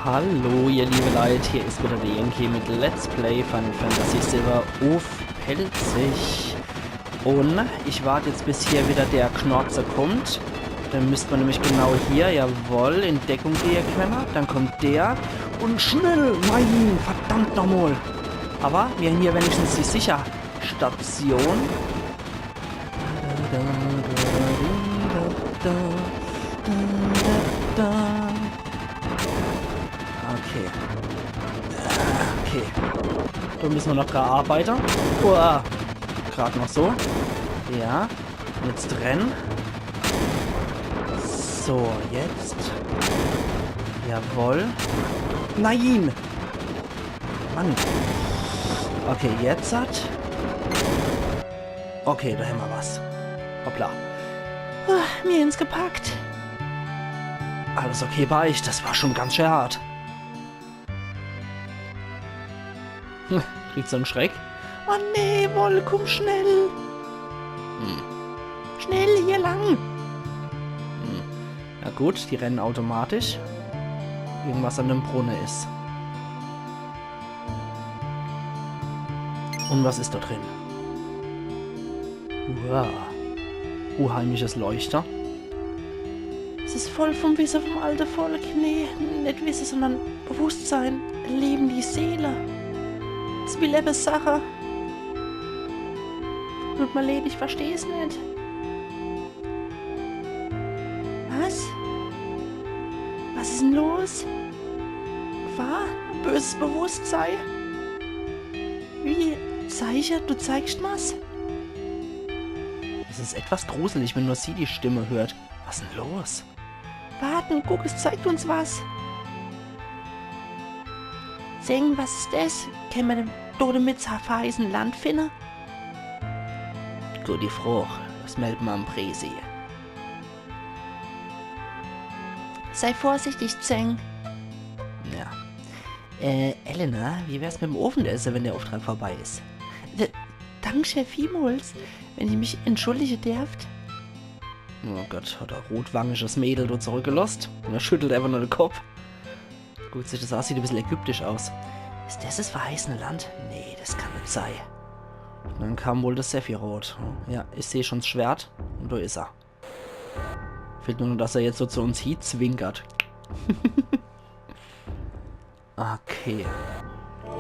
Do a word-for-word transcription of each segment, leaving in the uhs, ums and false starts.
Hallo, ihr liebe Leit, hier is wieder der Yankee mit Let's Play Final Fantasy Silver uff Pälzisch. Un ich wart jetzt, bis hier wieder der Knorzer kommt. Dann müsst mer nämlich genau hier, jawoll, in Deckung gehe kenne. Dann kommt der. Un schnell, nein, verdammt nochmal. Aber mir hän hier wenigstens die Sicherstation. Okay. Okay. Do müsse mer noch dra arbeite. Uah. Grad noch so. Ja. Jetzt renn. So, jetzt. Jawoll. Nein! Mann. Okay, jetzt hat. Okay, do hämmer was. Hoppla. Ah, mir ins gepackt. Alles okay bei eich? Das war schon ganz schön hart. Hm, kriegt so en Schreck. Oh nee, Woll, komm schnell. Hm. Schnell hier lang. Hm. Na gut, die rennen automatisch. Irgendwas an dem Brunne is. Un was is do drin? Uah. Unheimliches Leuchter. Es is voll vom Wisse vom alte Volk. Nee, net Wisse, sondern Bewusstsein. Leben, die Seele. Es will ebbes sache. Tut mer leid, ich versteh's net. Was? Was is denn los? War böses Bewusstsein? Wie? Zeiche, du zeigst was? Es is etwas gruselig, wenn nur sie die Stimme hört. Was is denn los? Warten, guck, es zeigt uns was. Zeng, was is des? Kenne mer den Dode mit Zerfall in Land finne? Gute Frage. Das meldet mer am Präsi. Sei vorsichtig, Zeng. Ja. Äh, Elena, wie wär's mit dem Ofenesse, wenn der Auftrag vorbei is? D Dank, Chef, vielmals, wenn ich mich entschuldige derft. Oh Gott, hat e rotwangisches Mädel do zurückgelost. Un er schüttelt einfach nur de Kopp. Guckt sich das an, sieht e bissel ägyptisch aus. Is das das verheißene Land? Nee, das kann net sei. Dann kam wohl das Sephiroth. Ja, ich seh schon 's Schwert. Un do is er. Fehlt nur noch, dass er jetzt so zu uns hie zwinkert. Okay.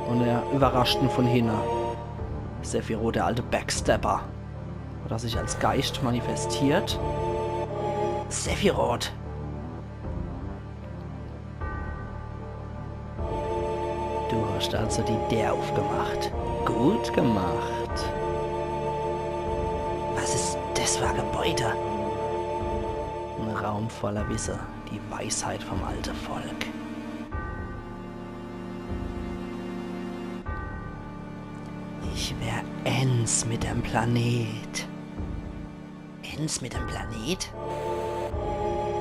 Un er überrascht ihn von hinne. Sephiroth, der alte Backstabber. Hat er sich als Geist manifestiert. Sephiroth! Du hast also die Deer aufgemacht. Gut gemacht. Was is das für e Gebäude? Ein Raum voller Wisse, die Weisheit vom alte Volk. Ich wär eens mit dem Planet. Eens mit dem Planet?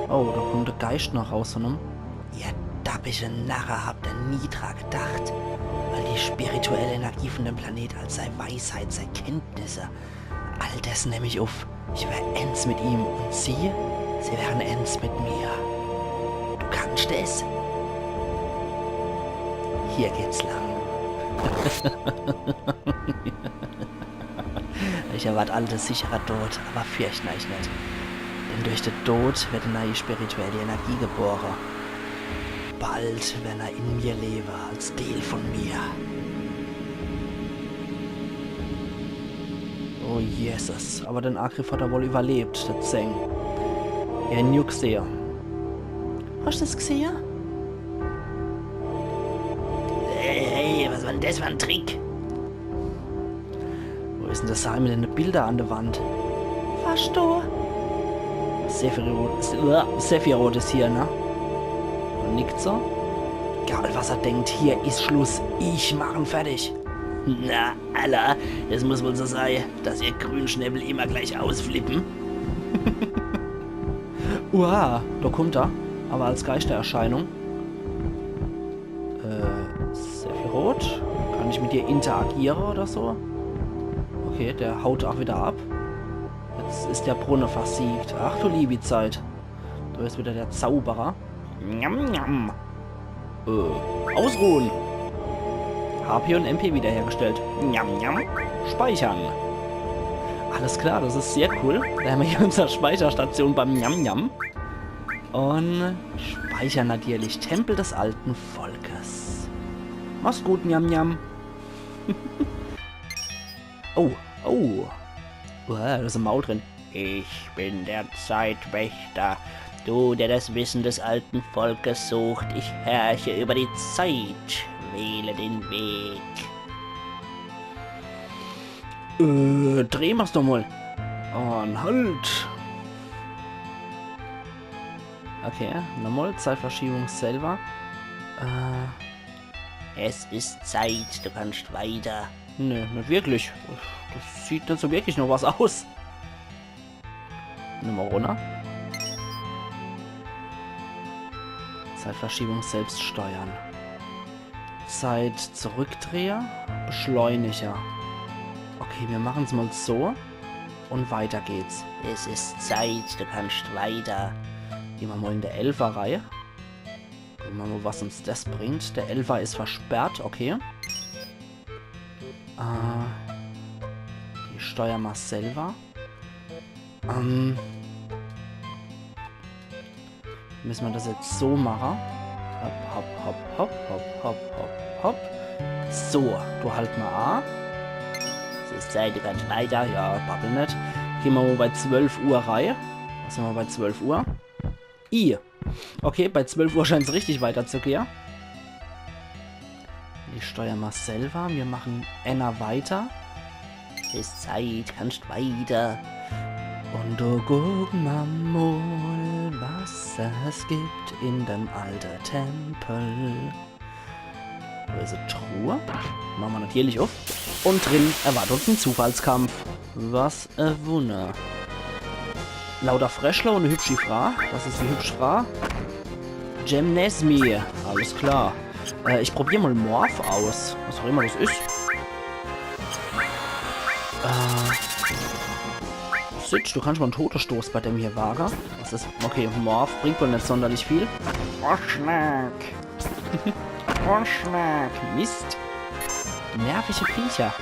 Oh, da kommt der Geist noch raus, ne? Ihr dappische Narre habt da nie dra gedacht, weil die spirituelle Energie von dem Planet als sei Weisheit, sei Kenntnisse, all das nemm ich uff. Ich wär eens mit ihm und sie, sie wären eens mit mir. Du kannst es. Hier geht's lang. Euch erwart alle der sichere Tod, aber fürchten euch net. Denn durch den Tod wird eine neue spirituelle Energie geboren. Bald werden er in mir leben, als Deel von mir. Oh Jesus, aber den Angriff hat er wohl überlebt, der Zeng. Ja, Nuke sehe. Hast du's gesehen? Hey, hey, was war denn das für ein Trick? Wo is denn der Saal mit den Bilder an der Wand? Fast do. Sephiroth, Se-, äh, Sephiroth is hier, ne? Und nickt so. Egal, was er denkt, hier is Schluss. Ich mach ihn fertig. Na, alla, es muss wohl so sei, dass ihr Grünschnäbbel immer gleich ausflippen. Uah, da kommt er. Aber als Geistererscheinung. Äh, Sephiroth? Kann ich mit dir interagieren oder so? Okay, der haut auch wieder ab. Jetzt is der Brunne versiegt. Ach du liebe Zeit. Da is wieder der Zauberer. Njam, njam. Äh, ausruhen. H P und M P wiederhergestellt. Njam, njam. Speichern. Alles klar, das ist sehr cool. Da haben wir hier unsere Speicherstation beim Njam, njam. Und speichern natürlich. Tempel des alten Volkes. Mach's gut, Njam, njam. Oh, oh. Uah, da ist ein Maul drin. Ich bin der Zeitwächter. Du, der das Wissen des alten Volkes sucht, ich herrsche über die Zeit. Wähle den Weg. Äh, dreh mer's doch mal. Und halt. Okay, nochmal Zeitverschiebung selber. Äh, es ist Zeit, du kannst weiter. Nö, nicht wirklich. Das sieht nicht so wirklich noch was aus. Nochmal runter. Zeitverschiebung selbst steuern. Zeit zurückdrehe. Beschleuniger. Okay, wir machen's mal so. Und weiter geht's. Es ist Zeit, du kannst weiter. Gehen wir mal in der Elfer rein. Gucken wir mal, was uns das bringt. Der Elfer ist versperrt, okay. Äh, die steuern wir selber. Ähm, müssen wir das jetzt so machen? Hopp, hopp, hopp. So, du halt mal A. Es ist Zeit, du kannst weiter. Ja, babbel net. Gehen wir mal bei zwölf Uhr rein. Was haben wir bei zwölf Uhr? I. Okay, bei zwölf Uhr scheint's richtig weiterzugehen. Die steuern wir selber. Wir machen einer weiter. Ist Zeit, kannst weiter. Und du guck mal, was es gibt in dem alten Tempel. Da ist eine Truhe. Machen wir natürlich auf. Und drin erwartet uns ein Zufallskampf. Was ein Wunder. Lauter Fröschler und eine hübsche Frau. Das ist die hübsche Frau. Jemnesmi. Alles klar. Äh, ich probier mal Morph aus. Was auch immer das ist. Äh, Sitch, du kannst mal einen Todesstoß bei dem hier wagen. Was ist? Okay, Morph bringt wohl nicht sonderlich viel. Fröschschlag. Fröschschlag. Mist. Nervige Viecher.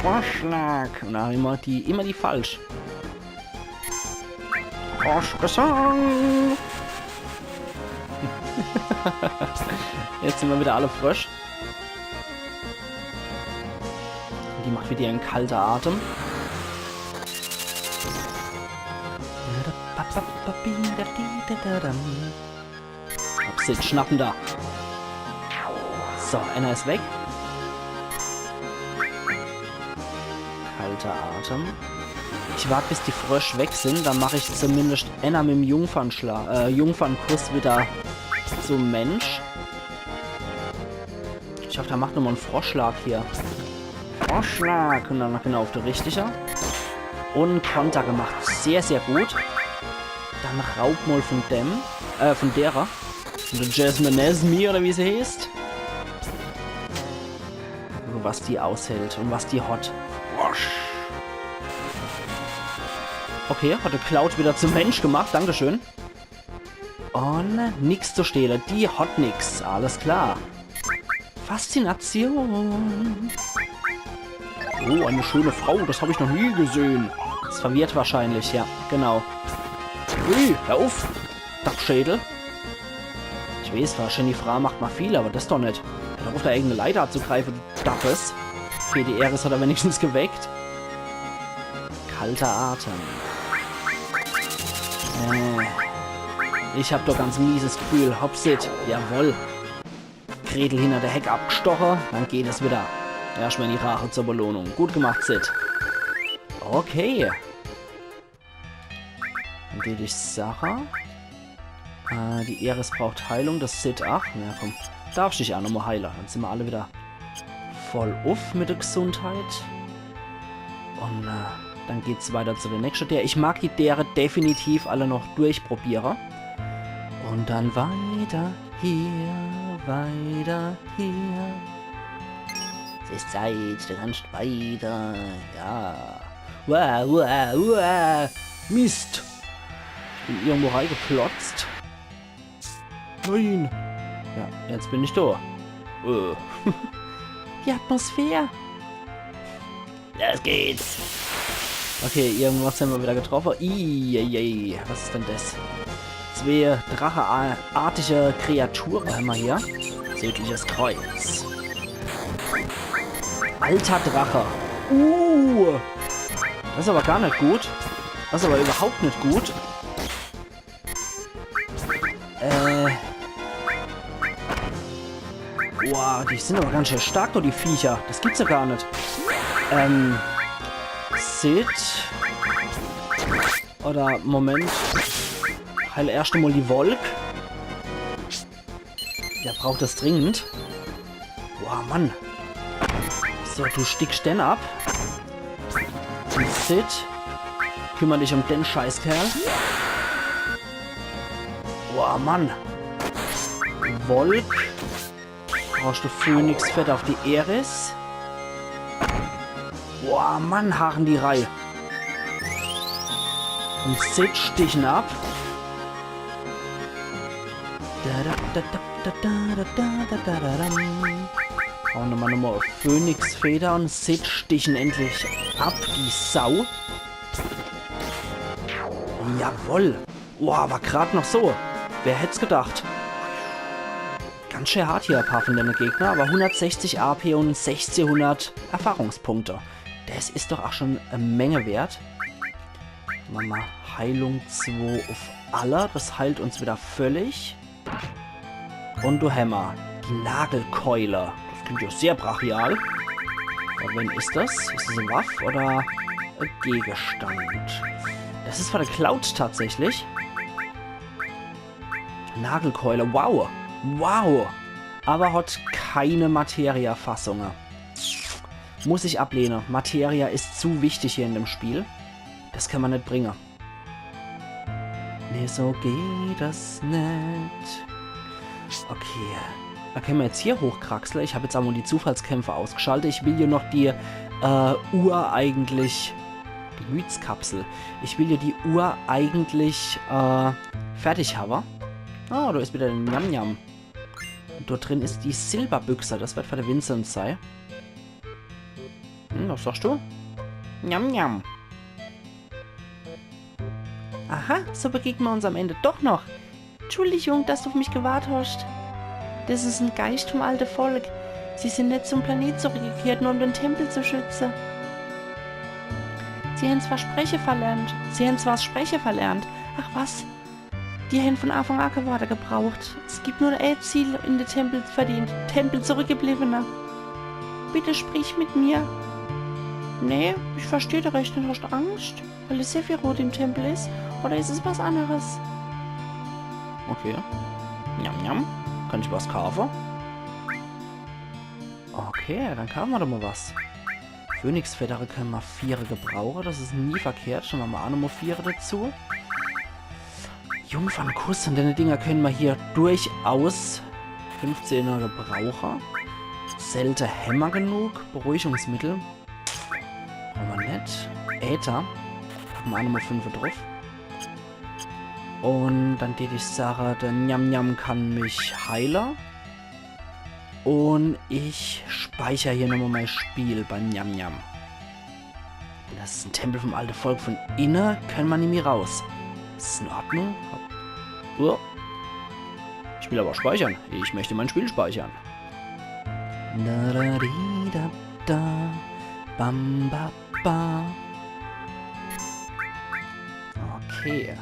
Fröschschlag. Und dann immer die, immer die falsch. Fröschgesang. Jetzt sind wir wieder alle Frösch. Die macht wieder ihren kalten Atem. Hab Sitch, schnappen da. So, einer ist weg. Kalter Atem. Ich wart, bis die Frösch weg sind, dann mach ich zumindest einer mit dem Jungfernschla-, äh, Jungfernkuss wieder zum Mensch. Ich hoffe, der macht nochmal einen Froschschlag hier. Froschschlag. Und dann genau auf der richtige. Und Konter gemacht. Sehr, sehr gut. Dann raub mal von dem, äh, von derer. Von der Jasmine Nesmi oder wie sie heißt. Gucke, was die aushält und was die hat. Wosch. Okay, hat der Cloud wieder zum Mensch gemacht. Dankeschön. Und nix zu stehlen. Die hat nix. Alles klar. Faszination. Oh, eine schöne Frau. Das hab ich noch nie gesehen. Das verwirrt wahrscheinlich, ja, genau. Ui, hör auf. Dappschädel. Ich weiß, wahrscheinlich die Frau macht mal viel, aber das doch nicht. Hör doch auf, da irgendeine Leiter anzugreifen, du Dappes. Okay, die Aeris hat er wenigstens geweckt. Kalter Atem. Äh, ich hab doch ganz mieses Gefühl. Hopp, Cid. Jawoll. Gretel hinter der Heck abgestochen. Dann geht es wieder. Erstmal in die Rache zur Belohnung. Gut gemacht, Cid. Okay. Dann geht ich Sache. Äh, die Aeris braucht Heilung, das Cid ach. Na komm, darfst dich auch nochmal heilen. Dann sind wir alle wieder voll uff mit der Gesundheit. Und äh, dann geht's weiter zu der nächsten Deer. Ich mag die Deere definitiv alle noch durchprobieren. Und dann weiter hier, weiter hier. Es ist Zeit, du kannst weiter. Ja. Uah, uah, uah. Mist. Ich bin irgendwo reingeplotzt. Nein. Ja, jetzt bin ich da. Äh. Die Atmosphäre. Los geht's. Okay, irgendwas haben wir wieder getroffen. Iiiii, was ist denn das? Zwei dracheartige Kreaturen haben wir hier. Südliches Kreuz. Alter Drache. Uh. Das ist aber gar nicht gut. Das ist aber überhaupt nicht gut. Äh. Boah, die sind aber ganz schön stark, doch, die Viecher. Das gibt's ja gar nicht. Ähm. Cid. Oder, Moment. Heil erst mal die Wolk. Der braucht das dringend. Boah, Mann. So, du stickst den ab. Und Cid, kümmer dich um den Scheißkerl. Boah, Mann. Wolk. Brauchst du Phönixfeder auf die Aeris? Boah, Mann, hacken die Reih. Und Cid stichen ab. Hauen nochmal, nochmal Phönixfeder und Cid stichen endlich ab, die Sau. Jawoll. Boah, war grad noch so. Wer hätt's gedacht? Ganz schön hart hier, ein paar von den Gegner, aber hundertsechzig A P und sechzehnhundert Erfahrungspunkte. Das ist doch auch schon eine Menge wert. Machen wir mal Heilung zwei auf alle. Das heilt uns wieder völlig. Und du Hämmer. Die Nagelkeule. Das klingt ja sehr brachial. Aber wen ist das? Ist das eine Waffe oder ein Gegenstand? Das ist von der Cloud tatsächlich. Nagelkeule, wow. Wow. Aber hat keine Materia-Fassungen. Muss ich ablehnen. Materia ist zu wichtig hier in dem Spiel. Das kann man nicht bringen. Nee, so geht das nicht. Okay. Da können wir jetzt hier hochkraxeln. Ich habe jetzt einmal die Zufallskämpfe ausgeschaltet. Ich will hier noch die äh, Uhr eigentlich Gemütskapsel. Ich will ja die Uhr eigentlich äh, fertig haben. Ah, da ist wieder ein Njam Njam. Und dort drin ist die Silberbüchse. Das wird für den Vincent sein. Hm, was sagst du? Njam Njam. Aha, so begegnen wir uns am Ende doch noch. Entschuldigung, dass du auf mich gewartet hast. Das ist ein Geist vom alten Volk. Sie sind nicht zum Planet zurückgekehrt, nur um den Tempel zu schützen. Sie haben das Versprechen verlernt. Sie haben das Versprechen verlernt. Ach was. Die haben von Anfang an keine Worte gebraucht. Es gibt nur ein Ziel in der Tempel, für die Tempel zurückgebliebene. Bitte sprich mit mir. Nee, ich verstehe dich recht nicht. Hast du Angst? Weil der Sephiroth im Tempel ist? Oder ist es was anderes? Okay. Njam, njam. Kann ich was kaufen? Okay, dann kaufen wir doch mal was. Phönixfedere können wir viere gebrauchen. Das ist nie verkehrt. Schon mal, mal auch nochmal viere dazu. Jungfernkuss, und deine Dinger können wir hier durchaus fünfzehner gebrauchen. Selten Hämmer genug. Beruhigungsmittel. Brauchen wir nicht. Äther. Packen wir auch nochmal fünf drauf. Und dann tät ich sagen, der Njam Njam kann mich heilen. Und ich speicher hier nochmal mein Spiel beim Njam Njam. Das ist ein Tempel vom alten Volk. Von innen können wir nimmer raus. Ist in Ordnung? Oh. Ich will aber speichern. Ich möchte mein Spiel speichern. Da, da, di, da, da. Bam, ba, ba. Okay.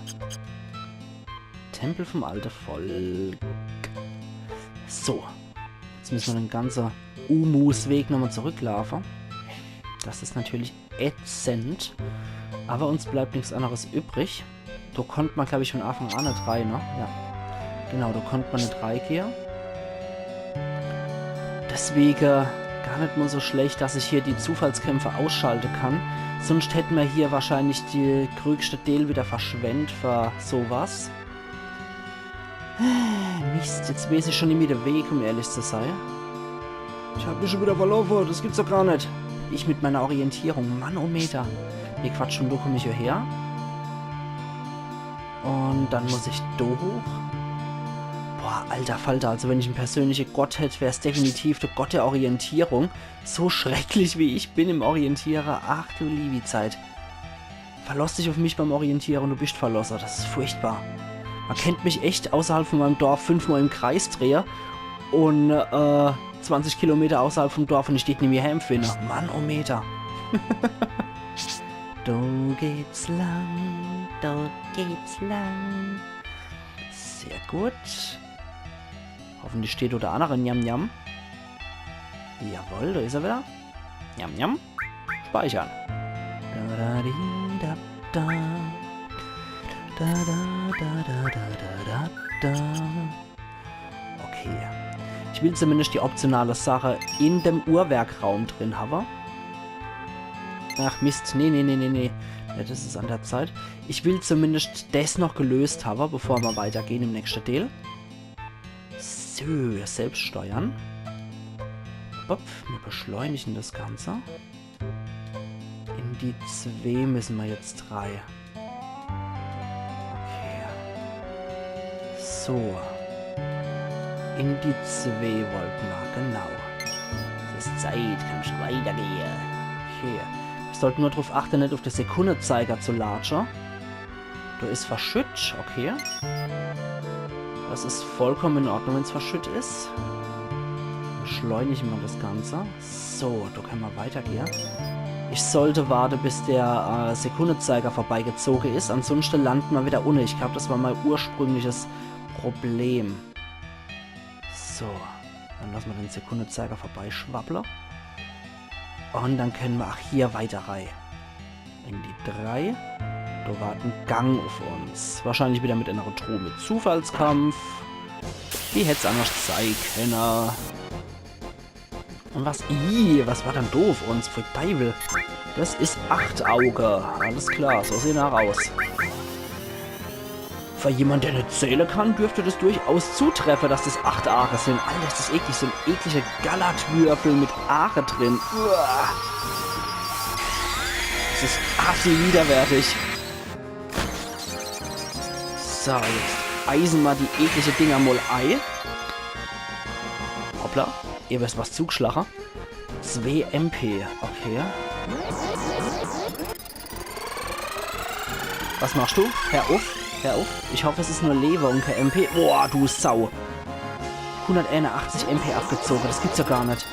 Tempel vom alten Volk. So. Jetzt müssen wir den ganzen Umusweg nochmal zurücklaufen. Das ist natürlich ätzend. Aber uns bleibt nichts anderes übrig. Da konnte man, glaube ich, von Anfang an nicht rein, ne? Ja. Genau, da konnte man nicht reingehen. Deswegen gar nicht mal so schlecht, dass ich hier die Zufallskämpfe ausschalten kann. Sonst hätten wir hier wahrscheinlich die größte Deel wieder verschwendet für sowas. Mist, jetzt weiß ich schon nimmer den Weg, um ehrlich zu sein. Ich hab mich schon wieder verlaufen, das gibt's doch gar nicht. Ich mit meiner Orientierung, Manometer. Nee, Quatsch, von wo komm ich hierher? Und dann muss ich do hoch. Boah, alter Falter, also wenn ich en persönliche Gott hätt, wär's definitiv de Gott der Orientierung. So schrecklich wie ich bin im Orientiere. Ach du liebi Zeit. Verloss dich uff mich beim Orientiere und du bist verlosse. Das is furchtbar. Man kennt mich echt außerhalb von meinem Dorf fünfmal im Kreis drehe und äh, zwanzig Kilometer außerhalb vom Dorf und ich deet nimmi heimfinde. Mann, oh Meter. Do geht's lang, do geht's lang. Sehr gut. Hoffentlich steht do de annere Njam Njam. Jawohl, do is er wieder. Njam Njam. Speichern. Da, da, di, da, da. Da, da, da, da, da, da, da, da. Okay. Ich will zumindest die optionale Sache in dem Uhrwerkraum drin habe. Ach Mist, nee, nee, nee, nee, nee. Ja, das is an der Zeit. Ich will zumindest das noch gelöst habe, bevor wir weitergehen im nächsten Teil. So, selbst steuern. Hopp, wir beschleunigen das Ganze. In die zwei müssen wir jetzt rein. Okay. So. In die zwei wollten wir, genau. Es is Zeit, kann schon weitergehen. Okay. Wir sollten nur drauf achten, nicht auf den Sekundenzeiger zu latschen. Do is verschütt, okay. Das is vollkommen in Ordnung, wenn's verschütt is. Beschleunigen wir das Ganze. So, do können wir weitergehen. Ich sollte warten, bis der äh, Sekundenzeiger vorbeigezogen is. Ansonsten landen wir wieder unten. Ich glaub, das war mein ursprüngliches Problem. So, dann lassen wir den Sekundenzeiger vorbeischwabbeln. Und dann können wir auch hier weiter rein. In die drei. Do wartet en Gang auf uns. Wahrscheinlich wieder mit einer Truhe mit Zufallskampf. Wie hätt's anders sein können? Und was? Ih, was war dann do auf uns? Pfui Deiwel. Das is Achtauge. Alles klar, so sehen er aus. Für jemand, der net zähle kann, dürfte das durchaus zutreffe, dass das Achtauge sind. Alter, is das eklig, so en eklige Gallertwürfel mit Aache drin. Uah. Das is assi widerwärtig. So, jetzt eisen ma die eklige Dinger mol ei. Hoppla, ihr wisst was, zugeschlache. Zwei M P, okay. Was machst du? Hör auf, hör auf. Ich hoffe, es is nur Lewe und kein M P. Boah, du Sau. Hunderteinundachtzig M P abgezogen, das gibt's ja gar net.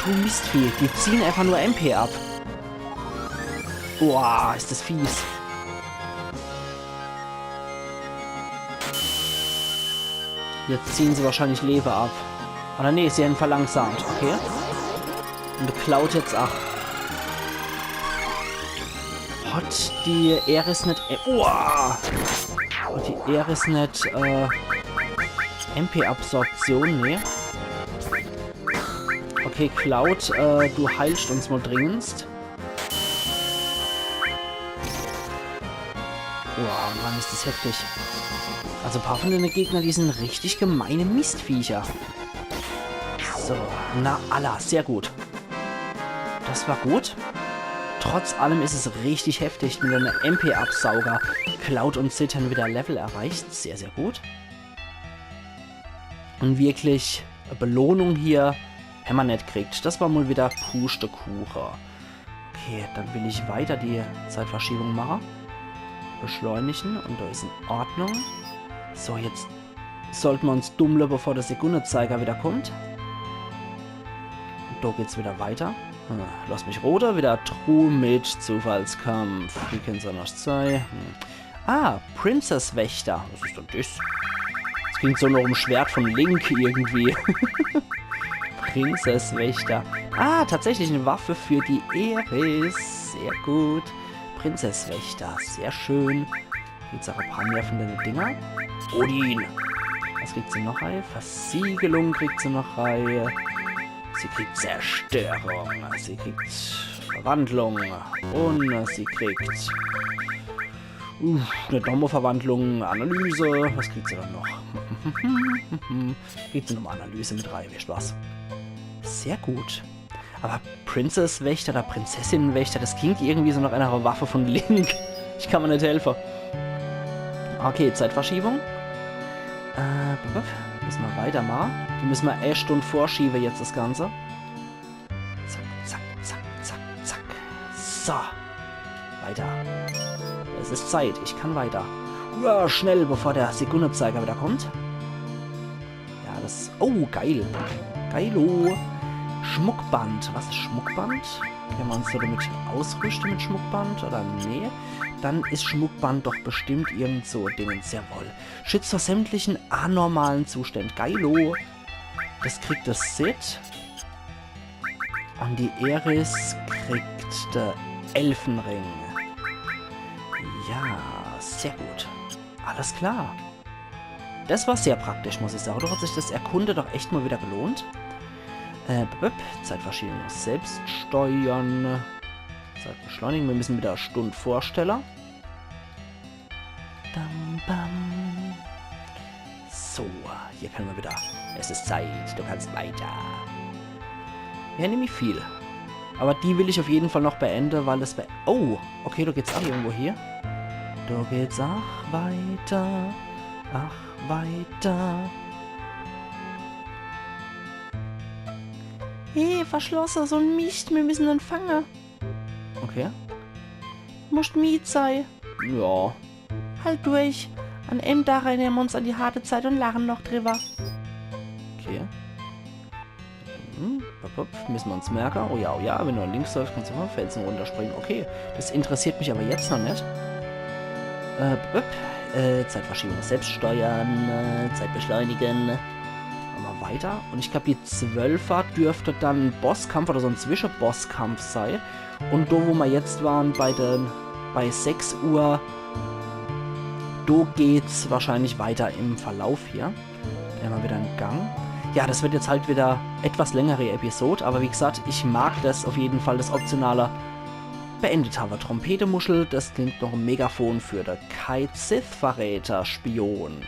Du Mistvieh, die ziehen einfach nur M P ab. Boah, is das fies. Jetzt ziehen sie wahrscheinlich Lewe ab. Oder nee, sie haben verlangsamt, okay. Und Cloud jetzt ach. Hat die Aeris net... Äh, uah! Hat die Aeris net, äh, M P-Absorption? Nee. Okay, Cloud, äh, du heilst uns mal dringendst. Boah, Mann, is das heftig. Also paar von den Gegner, die sind richtig gemeine Mistviecher. So, na alla, sehr gut. Das war gut. Trotz allem is es richtig heftig mit einer M P-Absauger. Cloud und Cid haben wieder Level erreicht. Sehr, sehr gut. Und wirklich e Belohnung hier hämmer net kriegt. Das war mal wieder Pustekuche. Okay, dann will ich weiter die Zeitverschiebung mache. Beschleunigen und da is in Ordnung. So, jetzt sollten wir uns dummle, bevor der Sekundezeiger wieder kommt. Und da geht's wieder weiter. Hm, lass mich rode, wieder Truhe mit Zufallskampf. Wie kann's anders sei? Hm. Ah, Princess-Wächter. Was is denn das? Das klingt so nach em Schwert von Link irgendwie. Princess-Wächter. Ah, tatsächlich eine Waffe für die Aeris. Sehr gut. Princess-Wächter, sehr schön. Gibt's auch ein paar mehr von den Dinger. Odin. Was kriegt sie noch rei? Versiegelung kriegt sie noch rei. Sie kriegt Zerstörung. Sie kriegt Verwandlung. Und sie kriegt... Uff, eine Domo-Verwandlung, Analyse. Was kriegt sie dann noch? Kriegt sie nochmal Analyse mit rei, wisst was. Sehr gut. Aber Princess-Wächter oder Prinzessinnenwächter, das klingt irgendwie so nach einer Waffe von Link. Ich kann mir net helfe. Okay, Zeitverschiebung. Äh, bup, bup. Müsse mer weitermache. Die müsse mer echt und vorschiewe jetzt das Ganze. Zack, zack, zack, zack, zack. So. Weiter. Es ist Zeit. Ich kann weiter. Uah, schnell, bevor der Sekundezeiger wieder kommt. Ja, das... Oh, geil. Geilo. Schmuckband. Was ist Schmuckband? Kenne mer uns so damit ausrüschte mit Schmuckband? Oder nee? Dann is Schmuckband doch bestimmt irgend so Dingens. Jawohl. Schützt vor sämtlichen anormalen Zuständen. Geilo. Das kriegt das Cid. Und die Aeris kriegt der Elfenring. Ja, sehr gut. Alles klar. Das war sehr praktisch, muss ich sagen. Da hat sich das Erkunde doch echt mal wieder gelohnt. Äh, bup, bup. Zeitverschiebung selbst steuern. Zeit beschleunigen. Wir müssen wieder eine Stunde vorstellen. Dam, bam. So, hier können wir wieder. Es ist Zeit, du kannst weiter. Ja, nämlich viel. Aber die will ich auf jeden Fall noch beenden, weil es be... Oh, okay, da geht's auch irgendwo hier. Da geht's auch weiter. Ach, weiter. Hey, verschlossen, so ein Mist, wir müssen den fangen. Okay. Muscht mied sei. Ja. Halt durch. An em Dach erinnern wir uns an die harte Zeit und lachen noch drüber. Okay. Hm, bup, bup, müssen wir uns merken. Oh ja, oh ja, wenn du links läufst, kannst du vom Felsen runterspringen. Okay, das interessiert mich aber jetzt noch nicht. Äh, bup, bup, äh, Zeitverschiebung selbst steuern, äh, Zeit beschleunigen. Machen wir weiter. Und ich glaube, die Zwölfer dürfte dann ein Bosskampf oder so ein Zwischenbosskampf sein. Und da, wo wir jetzt waren, bei den, bei sechs Uhr, da geht's wahrscheinlich weiter im Verlauf hier. Immer wieder in Gang. Ja, das wird jetzt halt wieder etwas längere Episode, aber wie gesagt, ich mag das auf jeden Fall, das optionale beendet habe. Trompetemuschel, das klingt noch ein Megafon für der Cait Sith-Verräter-Spion.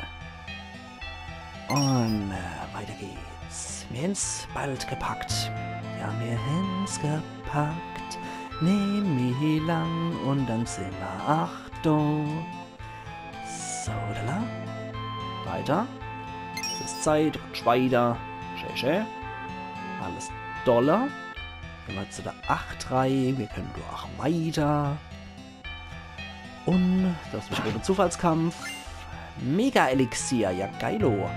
Und äh, weiter geht's. Wir hen's bald gepackt. Ja, wir hen's gepackt. Nimmi lang und dann sind wir acht do. So, da. Weiter. Es ist Zeit, rutsch weiter. Schä, schä. Alles dolle. Gehen wir zu der acht rein. Wir können durch weiter. Und das ist ein Zufallskampf. Mega-Elixier, ja geilo.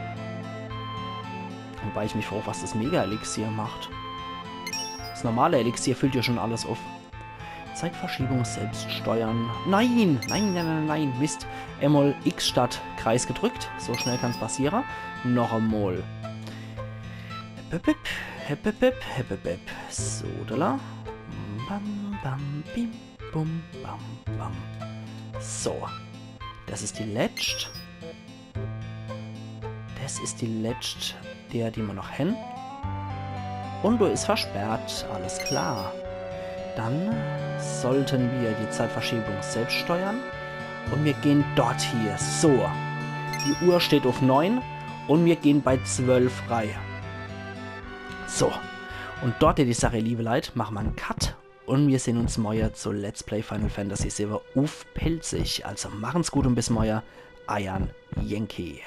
Wobei ich mich frage, was das Mega-Elixier macht. Das normale Elixier füllt ja schon alles auf. Zeitverschiebung selbst steuern. Nein, nein, nein, nein, nein, Mist. Einmal X statt Kreis gedrückt. So schnell kann's passieren. Noch einmal. Hep, hep, hep. Hep, hep, hep, hep, hep, hep. So, da. Bam, bam, bim, bum, bam, bam. So. Das ist die letscht. Das ist die letscht, der, die wir noch hen. Und da ist versperrt. Alles klar. Dann sollten wir die Zeitverschiebung selbst steuern. Und wir gehen dort hier. So. Die Uhr steht auf neun. Und wir gehen bei zwölf rein. So. Und dort, die Sache, liebe Leute, machen wir einen Cut. Und wir sehen uns morgen zu Let's Play Final Fantasy sieben auf Pälzisch. Also machen's gut und bis morgen. Eier Yankee.